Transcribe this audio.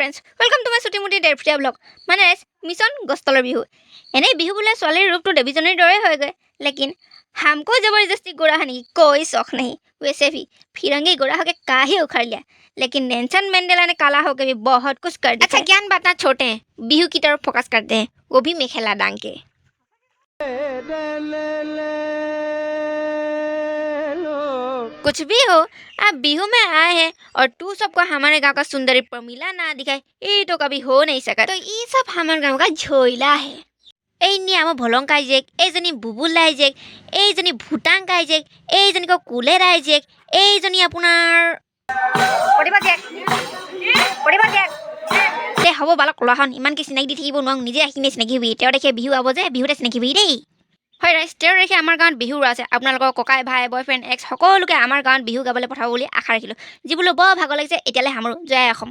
Friends, welcome to my চুটি মুটি ডেৰফুটীয়া blog. মানে মিছন গছতলৰ বিহু। এনেই বিহু বোলে ছোৱালীৰ ৰূপটো দেৱীজনীৰ দৰে হয়গৈ, लेकिन हमको जबरदस्ती गोरा होने की कोई शौक नहीं। वैसे भी फिरंगी गोरा होके का ही उखाड़ लिया, लेकिन नेल्सन मंडेला ने काला होके भी बहुत कुछ कर दिया। अच्छा, ज्ञान बांटना छोड़ते हैं, बिहू की तरफ फोकस करते हैं, वो भी मेखेला डांग के। कुछ भी हो, आप बिहू में आए हैं और तू सबको हमारे गांव का सुंदरी प्रमिला ना दिखाए, ये तो कभी हो नहीं सका। तो ये सब हमारे गांव का झोला है। এই আমাৰ ভলং কাইজেক, এইজনী বুবুল ৰাইজেক, এইজনী ভূটাং কাইজেক, এইজনী আকৌ কুলে ৰাইজেক, এইজনী আপোনাৰ প্ৰতিভা জীয়েক, প্ৰতিভা জীয়েক। দে হ'ব বালক ল'ৰাখন, ইমানকৈ চিনাকি দি থাকিব নোৱাৰোঁ। নিজে আহি কিনে চিনাকি হবি। তেওঁ দেখে বিহু আব যে বিহুতে চিনাকি হবি দেই। হয় ৰাইজ, তেওঁ দেখে আমাৰ গাঁৱত বিহু আছে। আপোনালোকৰ ককাই ভাই, বয়ফ্ৰেণ্ড, এক্স সকলোকে আমাৰ গাঁৱত বিহু গাবলৈ পঠাব বুলি আশা ৰাখিলোঁ। যিবোলো বৰ ভাগৰ লাগিছে, এতিয়ালৈ সামৰোঁ। জয় অসম।